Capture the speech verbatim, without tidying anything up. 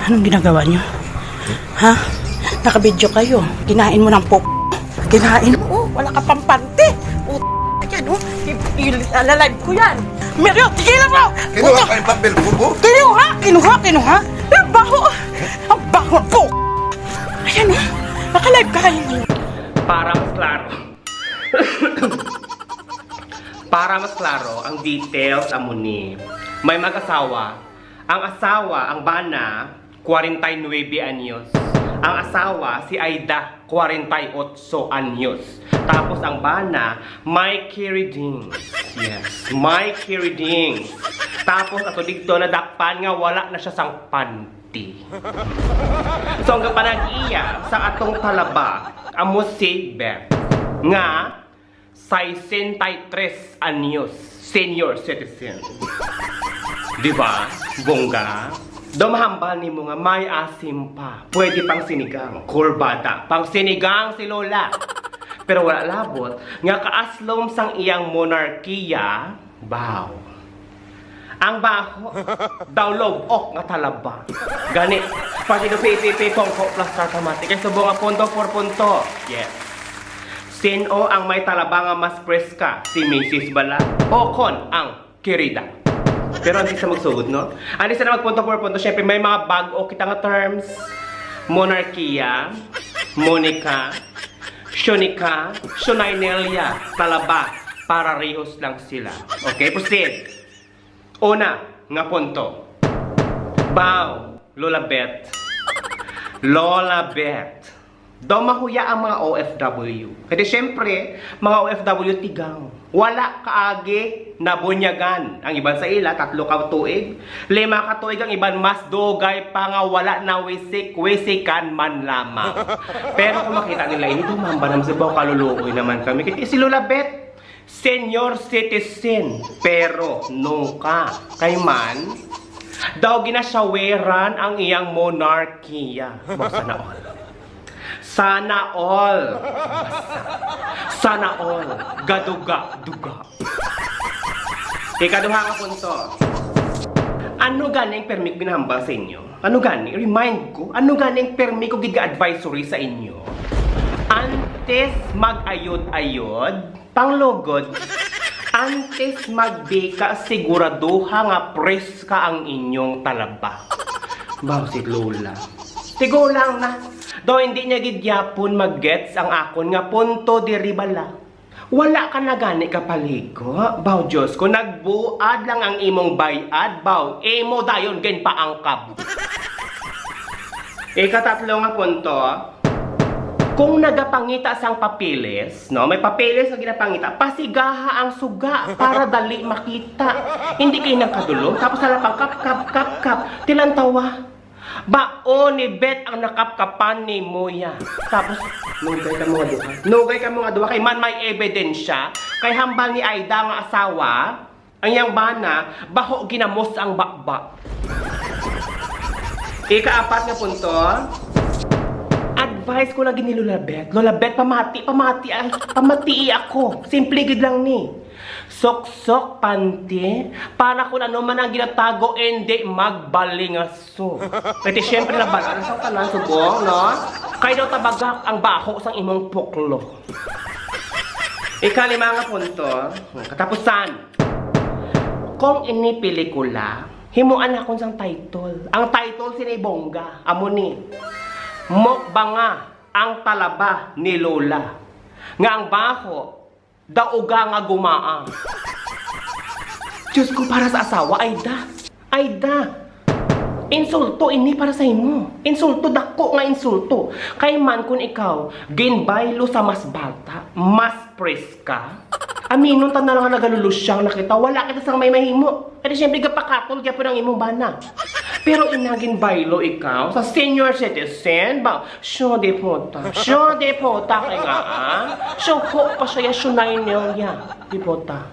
Anong ginagawa niyo? Ha? Nakabidyo kayo. Kinain mo ng pok. Kinain mo. Oh, wala ka pang panty. Oh, yan, oh. I- i- Alalive ko yan. Mario, tigilan mo! Kinuha ka yung papel ko, oh. Kinuha! Kinuha! Kinuha! Ang baho! Ang baho po! Ayan, oh. Nakalive ka kayo ngayon. Para mas klaro. Para mas klaro ang details, amo ni may mag-asawa. Ang asawa, ang bana, forty-nine anyos. Ang asawa, si Aida, forty-eight anyos. Tapos ang bana, may kiridings. Yes, may kiridings. Tapos ato dito nadakpan nga wala na siya sang panty. So ang kapanag-iya sa atong talaba, amo si Beth, nga sesenta y tres anyos, senior citizen. Di ba? Bongga. Daw mahambal nimo nga may asim pa. Pwede pang sinigang. Kurbada. Pang sinigang si Lola. Pero wala labot nga kaaslom sang iyang monarkiya, baw. Ang baho, daw lobok nga talaba. Gani, pati do pipipi, kongko, plus tatamati. Kay subong nga punto por punto. Yes. Sino ang may talaba nga mas preska? Si Misis bala? O kon ang kirida? Pero hindi sa magsugod, no? Hindi sa na magpunto por punto, syempre may mga bag-o kita nga terms. Monarkiya, Monica, Shunika, Shunainelia, talaba, pararihos lang sila. Okay, proceed. Una nga punto. Baw, Lola Beth. Lola Beth. Daw mahuya ang mga O F W. Kaya siyempre, mga O F W tigang. Wala kaagi nabunyagan. Ang iban sa ila, tatlo ka tuig, lima ka tuig, ang iban mas dugay pa nga wala na wisik-wisikan man lamang. Pero kung makita nila ini, dumamba naman sa baho, kaluluoy naman kami. Kaya si Lola Beth, senior citizen, pero nuka. Kay man, daw ginasyaweran ang iyang monarkiya. Baw, sana all. Sana all. Basa. Sana all. Gaduga-duga. Ikaduha nga punto. Ano gani ang permi ko ginahambal sa inyo? Ano gani? Remind ko, ano gani ang permi ko gid nga advisory sa inyo? Antes mag-ayod-ayod, panglugod, antes magbika, siguraduha nga preska ang inyong talaba. Baw, si Lola. Tigulang na. Daw hindi niya gid gyapon mag-gets ang akon nga punto diri bala. Wala ka na gani kapaligo. Baw, Diyos ko, nagbuad lang ang imong bayad, baw, imo dayon ginpaangkab. Ikatatlo nga punto, kung nagapangita sang papeles, no, may papeles nga ginapangita, pasigaha ang suga para dali makita. Hindi kay nagkadulom, tapos hala pang kap, kap, kap, kap. Tilantawa. Baon ni Beth ang nakapkapan ni Moya. Tapos, nugay ka mga duha. Nugay ka mga duha. Kay man may ebidensya. Kay hambal ni Aida nga asawa, ang iyang bana, baho ginamos ang baba. Ikaapat nga punto, advice ko lagi ni Lola Beth. Lola Beth, pamati, pamati, ay, pamatii ako. Simple gid lang ni. Suksok panty, para kung ano man ang ginatago, hindi magbalingaso. Kaya siyempre, nabal-an sa tanan, subong, no? Kay daw tabagak ang baho sang imong puklo. Ikalima nga punto, katapusan. Kung ini pelikula, himuan nakon sang title. Ang title sini bongga, amo ni, Mukbanga ang talaba ni Lola. Nga ang baho, dauga nga gumaa. Diyos ko, para sa asawa, Aida. Aida. Insulto ini para sa imo. Insulto, dako nga insulto. Kay man kun ikaw ginbaylo sa mas bata, mas preska, aminon ta na lang nga nagalulusyang na kita, wala kita sang may mahimo. Kaya siyempre, gapakatol gyapon ang imong bana. Pero ina, ginbaylo ikaw sa senior citizen, ba? Siya di puta. Siya di puta kay nga, ah? Siya ho pa siya, siya na yun niya. Di puta.